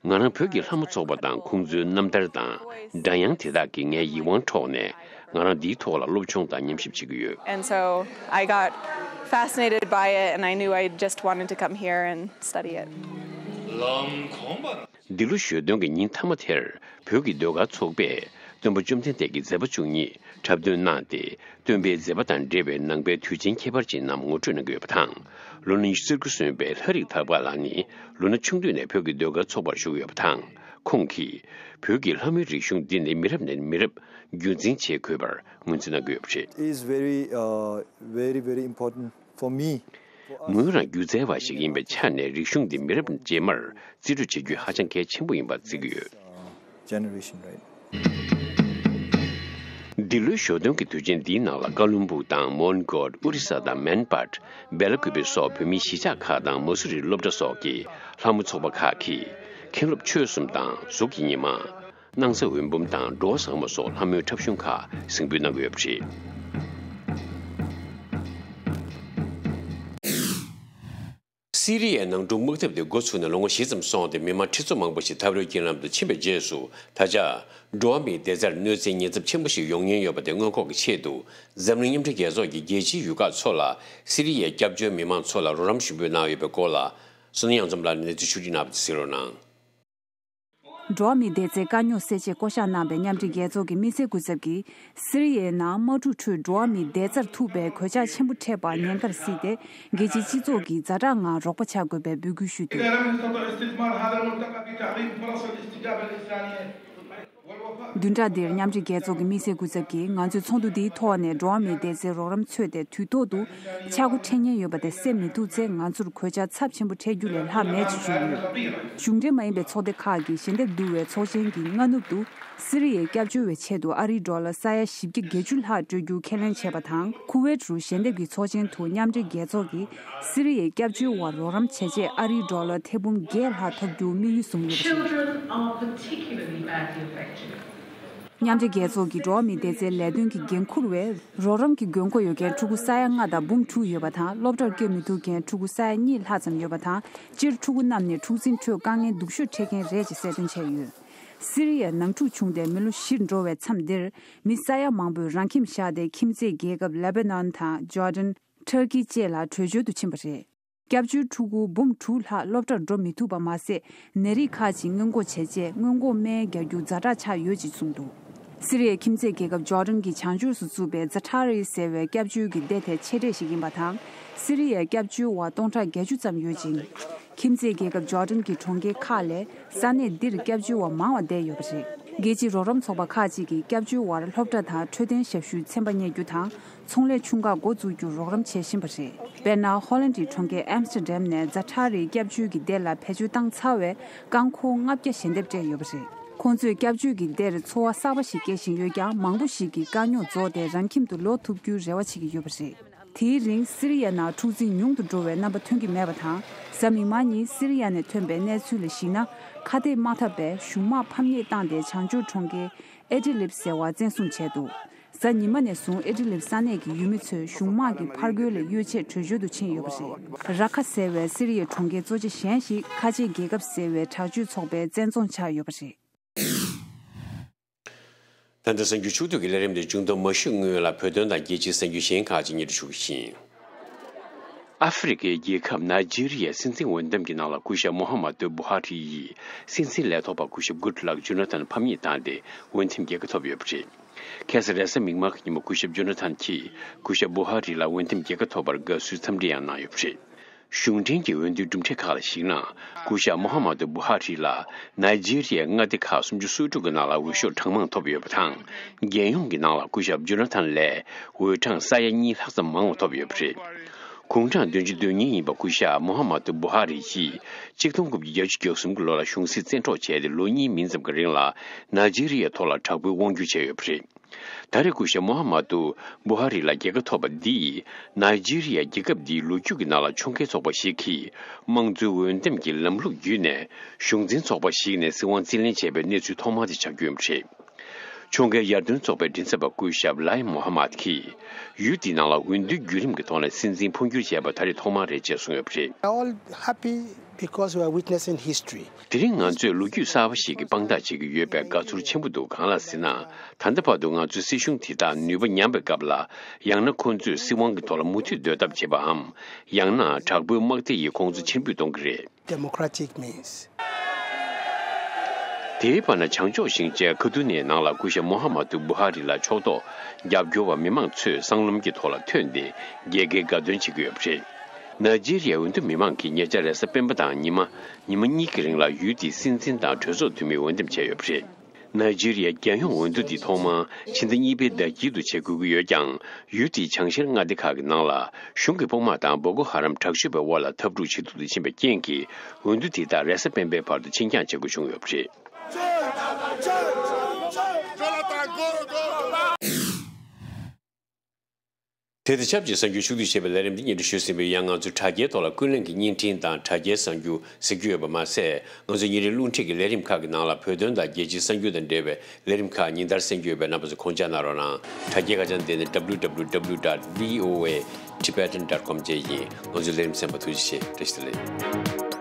ང་རང་བོད་ཀྱི་ལྷ་མོ་ཚོགས་པ་དང་ཁོང་ཚོའི་རྣམ་ཐར་དང་སྒྲ་དབྱངས་དེ་དག་གིས་ངའི་ཡིད་དབང་འཕྲོག་ནས། ང་རང་འདིའི་ཐོག་ལ་སློབ་སྦྱོང་དང་ཉམས་ཞིབ་བྱེད་ཀྱི་ཡོད། And so I got fascinated by it, and I knew I just wanted to come here and study it. འདི་ལོ་ཞོ་སྟོན་གྱི་ཉིན་མཐའ་མ་དེར། བོད་ཀྱི་ཟློས་གར་ཚོགས་པས་སྟོན་པ་བཅོམ་ལྡན་འདས་ཀྱི་མཛད་པ་བཅུ་གཉིས་འཁྲབ་སྟོན་གནང་སྟེ། སྟོན་པའི་མཛད་པ་དང་འབྲེལ་བའི་ནང་པའི་དུས་ཆེན་ཁྱད་པར་ཅན་རྣམས་ངོ་སྤྲོད་གནང་གི་ཡོད་པ་དང་། ལོ་ན་ཉི་ཤུ་རྩ་དགུ་སོན་པའི་ལྷ་རིགས་ཐར་པ་ལགས་ནི་ལོ་ན་ཆུང་དུས་ནས་བོད་ཀྱི་ཟློས་གར་ཚོགས་པར་ཞུགས་ཡོད་པ་དང་། ཁོང་གིས་བོད་ཀྱི་ལྷ་མོའི་རིག་གཞུང་འདི་ནི་མི་རབས་ནས་མི་རབས་རྒྱུན་འཛིན་བྱེད་དགོས་པར་ངོས་འཛིན་གནང་གི་ཡོད་པ་རེད། Is very, uh, very, very important for me. ངོས་རང་སྒྱུ་རྩལ་བ་ཞིག་ཡིན་པའི་ཆ་ནས། རིག་གཞུང་འདི་མི་རབས་རྗེས་མར་རྩིས་སྤྲོད་བྱེད་རྒྱུ་ཧ་ཅང་གལ་ཆེན་པོ་ཡིན་པར་བརྩི་གི་ཡོད། Generation, right? འདི་ལོའི་ཞོ་སྟོན་གྱི་དུས་ཆེན་འདིའི་ནང་ལ། ཀ་ལུན་སྦུག་དང་མོན་གྷོ། ཨོ་རི་ས་དང་མན་པཱད། སྦེ་ལ་ཀུ་པེ་སོགས་བོད་མིའི་གཞིས་ཆགས་ཁག་དང་མ་སུ་རི་སློབ་གྲྭ་སོགས་ཀྱི་ལྷ་མོ་ཚོགས་པ་ཁག་གིས། མཁན་སློབ་ཆོས་གསུམ་དང་གཟུགས་ཀྱི་ཉི་མ། སྣང་ས་འོད་འབུམ་དང་འགྲོ་བ་ཟབ་མོ་སོགས་ལྷ་མོའི་འཁྲབ་གཞུང་ཁག་གཟིགས་འབུལ་གནང་གི་ཡོད་པ་རེད། སི་རི་ཡའི་ནང་འཁྲུག་དམག་འཐབ་དེ་འགོ་ཚུགས་ནས་ལོ་ངོ་བཞི་ཙམ་སོང་སྟེ། མི་མང་ཁྲི་ཚོ་མང་པོ་ཞིག་འཐབ་རོལ་རྐྱེན་ལམ་དུ་ཕྱིན་པའི་རྗེས་སུ། ད་ཆ་འགྲོ་བ་མིའི་བདེ་རྩར་གནོད་འཚེའི་ཉེན་ཚབས་ཆེན་པོ་ཞིག་ཡོང་ཉེན་ཡོད་པ་དེ་སྔོན་འགོག་གི་ཆེད་དུ། འཛམ་གླིང་མཉམ་འབྲེལ་རྒྱལ་ཚོགས་ཀྱིས་རྒྱལ་སྤྱིའི་ཡུལ་ཁག་ཚོ་ལ་སི་རི་ཡའི་སྐྱབས་བཅོལ་མི་མང་ཚོ་ལ་རོགས་རམ་ཞུ་འབོད་གནང་ཡོད་པའི་སྐོར་ལ། བསོད་ནམས་དབྱངས་འཛོམས་ལགས་ནས་གནས་ཚུལ་ཕྱོགས་སྒྲིག་གནང་བ་དེ་གཟིགས་རོགས་གནང་། འགྲོ་བ་མིའི་བདེ་རྩའི་དཀའ་རྙོག་སེལ་ཆེད་བསྐོ་གཞག་གནང་པའི་མཉམ་འབྲེལ་རྒྱལ་ཚོགས་ཀྱི་དམིགས་བསལ་སྐུ་ཚབ་ཀྱིས། སི་རི་ཡའི་ནང་དམག་འཁྲུག་ཁྲོད་འགྲོ་བ་མིའི་བདེ་རྩར་ཐུག་པའི་གོད་ཆག་ཆེན་པོ་འཕྲད་པར་ཉེན་ཁར་གཟིགས་ཏེ། རྒྱལ་སྤྱིའི་སྤྱི་ཚོགས་ཀྱིས་ཛ་དྲག་ངང་རོགས་པ་བྱ་དགོས་པའི་འབོད་སྐུལ་ཞུས་འདུག། إذا لم يستطع استثمار هذا الملتقى بتعظيم فرص الاستجابة الإنسانية، བདུན་ཕྲག་འདིར་མཉམ་འབྲེལ་རྒྱལ་ཚོགས་ཀྱི་དམིགས་བསལ་སྐུ་ཚབ་ཀྱིས་ང་ཚོས་ཚོགས་འདུ་འདིའི་ཐོག་ནས་འགྲོ་བ་མིའི་བདེ་རྩའི་རོགས་རམ་འཚོལ་ཏེ་དུས་ཐོག་ཏུ་ཆག་སྒོ་འཕྲད་ཉེན་ཡོད་པ་དེ་སེལ་མི་ཐུབ་ཚེ་ང་ཚོར་གོད་ཆག་ཚབས་ཆེན་པོ་འཕྲད་རྒྱུ་ལས་ལྷག་མེད་ཅེས་བརྗོད་ཡོད། གཞུང་འབྲེལ་མ་ཡིན་པའི་ཚོགས་སྡེ་ཁག་གིས་ཞལ་འདེབས་བསྡུ་བའི་ཚོགས་ཆེན་གྱི་སྔ་ནུབ་ཏུ། སི་རི་ཡའི་སྐྱབས་བཅོལ་བའི་ཆེད་དུ་ཨ་རིའི་ཌོ་ལར་ས་ཡ་བཞི་བརྒྱ་བརྒྱད་ཅུ་ལྷག་སྤྲོད་རྒྱུ་ཁས་ལེན་བྱས་པ་དང་། ཁུ་ཝེད་རུ་ཞལ་འདེབས་ཀྱི་ཚོགས་ཆེན་དུ་མཉམ་འབྲེལ་རྒྱལ་ཚོགས་ཀྱིས་སི་རི་ཡའི་སྐྱབས་བཅོལ་བར་རོགས་རམ་བྱས་རྗེས་ཨ་རིའི་ཌོ་ལར་ཐེར་འབུམ་བརྒྱད་ལྷག་ཐོབ་རྒྱུ་དམིགས་ཡུལ་བཟུང་ཡོད་པ་རེད། Children are particularly badly affected. མཉམ་འབྲེལ་རྒྱལ་ཚོགས་ཀྱི་འགྲོ་བ་མིའི་བདེ་རྩའི་ལས་དོན་གྱི་འགན་འཁུར་བས། རོགས་རམ་གྱི་དགོས་མཁོ་ཡོད་མཁན་ཕྲུ་གུ་ས་ཡ་ལྔ་དང་འབུམ་དྲུག་ཡོད་པ་དང་། སློབ་གྲྭར་བསྐྱོད་མི་ཐུབ་མཁན་ཕྲུ་གུ་ས་ཡ་གཉིས་ལྷག་ཙམ་ཡོད་པ་དང་། སྤྱིར་ཕྲུ་གུ་རྣམས་ནི་འཁྲུག་འཛིང་ཁྲོད་དཀའ་ངལ་སྡུག་ཤོས་འཕྲད་མཁན་རེད་ཅེས་གསལ་སྟོན་བྱས་ཡོད། སི་རི་ཡ་ནང་འཁྲུག་བྱུང་སྟེ་མི་ལོ་བཞིར་འགྲོ་བའི་མཚམས་འདིར། མི་ས་ཡ་མང་པོས་རང་ཁྱིམ་བཞག་སྟེ་ཁྱིམ་མཚེས་རྒྱལ་ཁབ་ལེ་བྷ་ནན་དང་ཇོར་ཌན། ཊར་ཀི་བཅས་ལ་བྲོས་བྱོལ་དུ་ཕྱིན་པ་རེད། སྐྱབས་བཅོལ་ཕྲུ་གུ་འབུམ་དྲུག་ལྷག་སློབ་གྲྭར་འགྲོ་མི་ཐུབ་པ་མ་ཟད། ནད་རིགས་ཁག་ཅིག་སྔོན་འགོག་བྱས་རྗེས་སྔོན་འགོག་སྨན་རྒྱག་རྒྱུ་ཛ་དྲག་ཆགས་ཡོད་ཅེས་གསུངས་འདུག་སི་རི་ཡའི་ཁྱིམ་མཚེས་རྒྱལ་ཁབ་ཇོར་ཌན་གྱི་བྱང་ཕྱོགས་སུ་བཙུགས་པའི་ཛ་ཊ་རི་ཟེར་བའི་སྐྱབས་བཅོལ་གྱི་སྡེ་དེ་ཆེ་གྲས་ཤིག་ཡིན་པ་དང་། སི་རི་ཡའི་སྐྱབས་བཅོལ་བ་སྟོང་ཕྲག་བརྒྱད་ཅུ་ཙམ་ཡོད་ཅིང་། ཁྱིམ་མཚེས་རྒྱལ་ཁབ་ཇོར་ཌན་གྱི་གྲོང་ཁྱེར་ཁག་ལས་ས་གནས་འདིར་སྐྱབས་བཅོལ་བ་མང་བ་བསྡད་ཡོད་པ་རེད། རྒྱལ་སྤྱིའི་རོགས་རམ་ཚོགས་པ་ཁག་ཅིག་གིས་སྐྱབས་བཅོལ་བར་སློབ་གྲྭ་དང་འཕྲོད་བསྟེན་ཞབས་ཞུའི་ཚན་པ་གཉེར་རྒྱུ་དང་། ཚོང་ལས་ཆུང་ཁག་འགོ་འཛུགས་རྒྱུར་རོགས་རམ་བྱེད་བཞིན་པ་རེད། དཔེར་ན། ཧོ་ལན་གྱི་གྲོང་ཁྱེར་ཨེམ་སི་ཊར་ཌམ་ནས་ཛ་ཊ་རིའི་སྐྱབས་བཅོལ་གྱི་སྡེ་ལ་བེད་སྤྱོད་བཏང་ཚར་བའི་རྐང་འཁོར་ལྔ་བརྒྱ་ཞལ་འདེབས་སྤྲད་ཡོད་པ་རེད། ཁོང་ཚོས་སྐྱབས་བཅོལ་གྱི་སྡེར་འཚོ་བ་གསར་པ་ཞིག་སྐྱེལ་བཞིན་ཡོད་ཀྱང་། མང་པོ་ཞིག་གིས་དཀའ་རྙོག་རྫོགས་ཏེ་རང་ཁྱིམ་དུ་ལོག་ཐུབ་རྒྱུའི་རེ་བ་བྱེད་ཀྱི་ཡོད་པ་རེད། དེའི་རིང་སི་རི་ཡ་ནང་འཁྲུག་འཛིང་ཉུང་དུ་འགྲོ་བའི་རྣམ་པ་ཐོན་གྱི་མེད་པ་དང་། གཟའ་མིག་དམར་ཉིན་སི་རི་ཡ་ནས་ཐོན་པའི་གནས་ཚུལ་ལ་གཞིགས་ན། ཁ་གཏད་མ་ཐབས་པས་གཞུང་དམག་ཕམ་ཉེས་བཏང་སྟེ་བྱང་ཕྱོགས་གྲོང་ཁྱེར་ཨེ་ཏི་ལིབ་ཟེར་བར་བཙན་བཟུང་བྱས་འདུག་གཟའ་ཉི་མ་ནས་བཟུང་ཨེ་ཏི་ལིབ་ས་གནས་ཀྱི་ཡུལ་མི་ཚོས་གཞུང་དམག་གི་ཕར་རྒོལ་ལས་གཡོལ་ཆེད་བྲོས་བྱོལ་དུ་ཕྱིན་ཡོད་པ་རེད། ར་ཁ་ཟེར་བའི་སི་རི་ཡའི་གྲོང་ཁྱེར་གཙོ་ཆེ་གཞན་ཞིག་ཁ་ཆེའི་རྒྱལ་ཁབ་ཟེར་བའི་དྲག་སྤྱོད་ཚོགས་པའི་བཙན་རྫོང་ཆགས་ཡོད་པ་རེད། ད་ལྟ་གསར་འགྱུར་ཕྱོགས་བསྡུས་ཀྱི་ལས་རིམ་དེ་མཇུག་བསྡོམས་མ་ཞུས་སྔོན་ལ་བོད་དོན་དང་རྒྱལ་སྤྱིའི་གསར་འགྱུར་གཞན་ཁག་ཅིག་སྙན་སྒྲོན་ཞུ་གི་ཡིན། ཨ་ཧྥེ་རི་ཁའི་རྒྱལ་ཁབ་ནཱི་ཇི་རི་ཡའི་སྲིད་འཛིན་འོས་འདེམས་ཀྱི་ནང་ལ་སྐུ་ཞབས་མོ་ཧ་མ་ཏུ་བུ་ཧ་རི་ཡིས་སྲིད་འཛིན་ལས་ཐོག་པ་སྐུ་ཞབས་གུཌ་ལག་ཇོ་ན་ཐན་ཕམ་ཉེས་བཏང་སྟེ་འོས་འདེམས་རྒྱལ་ཁ་ཐོབ་ཡོད་པ་རེད། ཁ་སང་རེས་གཟའ་མིག་དམར་གྱི་ཉིན་མོ་སྐུ་ཞབས་ཇོ་ན་ཐན་གྱིས་སྐུ་ཞབས་བུ་ཧ་རི་ལ་འོས་འདེམས་རྒྱལ་ཁ་ཐོབ་པར་དགའ་བསུའི་འཚམས་འདྲི་ཡང་གནང་ཡོད་པ་རེད། གཞུང་འབྲེལ་གྱི་འོས་བསྡུའི་གྲུབ་འབྲས་ཁག་ལ་གཞིགས་ན། སྐུ་ཞབས་མོ་ཧ་མ་ཏུ་བུ་ཧ་རི་ལ་ནཱི་ཇི་རི་ཡའི་མངའ་སྡེ་ཁག་སུམ་ཅུ་སོ་དྲུག་གི་ནང་ལ་འོས་ཤོག་གྲངས་མང་ཐོབ་ཡོད་པ་དང་། རྒྱལ་ཡོངས་ཀྱི་ནང་ལ་སྐུ་ཞབས་ཇོ་ན་ཐན་ལས་འོས་གྲངས་ས་ཡ་གཉིས་ལྷག་ཙམ་མང་བ་ཐོབ་ཡོད་པ་རེད། དགུང་གྲངས་བདུན་ཅུ་དོན་གཉིས་ཡིན་པ་སྐུ་ཞབས་མོ་ཧ་མ་ཏུ་བུ་ཧ་རི་ཡིས་གཅིག་སྟོང་དགུ་བརྒྱ་བརྒྱད་ཅུ་གྱ་གསུམ་གྱི་ལོ་ལ་གཞུང་སྲིད་བཙན་འཕྲོག་བྱས་ཏེ་ལོ་གཉིས་མིན་ཙམ་གྱི་རིང་ལ་ནཱི་ཇི་རི་ཡའི་ཐོག་ལ་དྲག་པོའི་དབང་སྒྱུར་བྱས་ཡོད་པ་རེད། ད་རེས་སྐུ་ཞབས་མོ་ཧ་མ་ཏུ་བུ་ཧ་རི་ལ་རྒྱལ་ཁ་ཐོབ་པ་འདིས་ནཱི་ཇི་རི་ཡ་རྒྱལ་ཁབ་འདིའི་ལོ་རྒྱུས་ཀྱི་ནང་ལ་ཕྱོགས་འགལ་ཚོགས་པ་ཞིག་གིས་དམངས་གཙོའི་འོས་འདེམས་ཀྱི་ལམ་ལུགས་བརྒྱུད་ནས་གཞུང་འཛིན་ཚོགས་པ་ཞིག་ནས་སྲིད་དབང་རྩིས་ལེན་བྱས་པའི་གནས་ཚུལ་ཐོག་མ་དེ་ཆགས་རྒྱུ་ཡིན་པ་རེད། ཕྱོགས་འགལ་ཡར་ཐོན་ཚོགས་པའི་མགྲིན་ཚབ་པ་སྐུ་ཞབས་ལའི་མོ་ཧ་མད་ཀྱིས་ཡུལ་འདིའི་ནང་ལ་འོས་བསྡུའི་བརྒྱུད་རིམ་གྱི་ཐོག་ནས་སྲིད་འཛིན་འཕོ་འགྱུར་བྱས་པ་ད་རེས་ཐོག་མ་རེད་ཅེས་གསུངས་ཡོད་པ་རེད། We're all happy because we are witnessing history. དེ་རིང་ང་ཚོས་ལོ་རྒྱུས་གསར་པ་ཞིག་གི་དཔང་རྟགས་བྱེད་ཀྱི་ཡོད་པས་དགའ་ཚོར་ཆེན་པོ་འདུག་གང་ལགས་ཟེར་ན། ད་ལྟ་བར་དུ་ང་ཚོའི་སྲིད་གཞུང་དེ་དག་ནུས་པ་ཉམས་པའི་སྐབས་ལ། ཡང་ན་ཁོ་ཚོས་སྲིད་དབང་གི་ཐོག་ལ་མུ་མཐུད་སྡོད་ཐབས་བྱེད་པའམ། ཡང་ན་དྲག་པོའི་དམག་སྡེ་ཡིས་ཁོང་ཚོ་ཕྱིར་འབུད་གཏོང་གི་རེད། Democratic means. དེའི་བར་ན་བྱང་ཕྱོགས་ཞིང་ཆེན་ཁ་ཏུ་ནེའི་ནང་ལ་སྐུ་ཞབས་མོ་ཧ་མ་ཏུ་བུ་ཧ་རི་ལ་ཕྱོགས་གཏོགས་རྒྱབ་སྐྱོར་བ་མི་མང་ཚོས་སྲང་ལམ་གྱི་ཐོག་ལ་ཐོན་ཏེ་རྒྱལ་ཁའི་དགའ་སྟོན་བྱེད་ཀྱི་ཡོད་པ་རེད། ནཱི་ཇི་རི་ཡའི་འོས་བསྡུ་མི་མང་གིས་ཉེ་ཆར་རེས་གཟའ་སྤེན་པ་དང་ཉི་མ། ཉི་མ་གཉིས་ཀྱི་རིང་ལ་ཡུལ་དེའི་སྲིད་འཛིན་དང་གྲོས་ཚོགས་འཐུས་མི་འོས་འདེམས་བྱས་ཡོད་པ་རེད། ནཱི་ཇི་རི་ཡའི་རྒྱལ་ཡོངས་འོས་བསྡུ་འདི་ཐོག་མར་ཕྱི་ཟླ་གཉིས་པའི་ཟླ་དཀྱིལ་དུ་བྱེད་དགོས་ཀྱི་ཡོད་ཀྱང་། ཡུལ་དེའི་བྱང་ཤར་མངའ་སྡེ་ཁག་གི་ནང་ལ་གཞུང་གི་དཔུང་དམག་དང་བོ་ཀོ་ཧ་རམ་དྲག་སྤྱོད་པའི་དབར་ལ་འཐབ་འཁྲུག་ཇེ་སྡུག་ཏུ་ཕྱིན་པའི་རྐྱེན་གྱིས། འོས་བསྡུ་དེ་དག་རེས་གཟའ་སྤེན་པའི་བར་དུ་ཕྱིར་འགྱངས་བྱེད་དགོས་བྱུང་ཡོད་པ་རེད། དེ་དང་ཆབས་ཅིག་གསར་འགྱུར་ཕྱོགས་བསྡུས་བྱས་པའི་ལས་རིམ་འདི་སྙན་སྒྲོན་ཞུས་ཟིན་པའི། ཡང་ང་ཚོའི་དྲ་རྒྱའི་ཐོག་ལ་ཀུན་གླེང་གི་བརྙན་འཕྲིན་དང་དྲ་རྒྱའི་གསར་འགྱུར་གཟིགས་རྒྱུ་ཡོད་པ་མ་ཟད། ང་ཚོའི་ཉིན་རེའི་རླུང་འཕྲིན་གྱི་ལས་རིམ་ཁག་གི་ནང་ལ་བོད་དོན་དང་རྒྱལ་སྤྱིའི་གསར་འགྱུར་དང་འབྲེལ་བའི་ལས་རིམ་ཁག་ཉིན་ལྟར་གསན་རྒྱུ་ཡོད་པས། རྣམ་པ་ཚོས་གོང་བཅར་གནང་རོགས་གནང་། དྲ་རྒྱའི་ཁ་བྱང་འདི་ནི་W W W dot V O A Tibetan dot com བཅས་ཡིན། ང་ཚོའི་ལས་རིམ་གསན་པར་ཐུགས་རྗེ་ཆེ། བཀྲ་ཤིས་བདེ་ལེགས།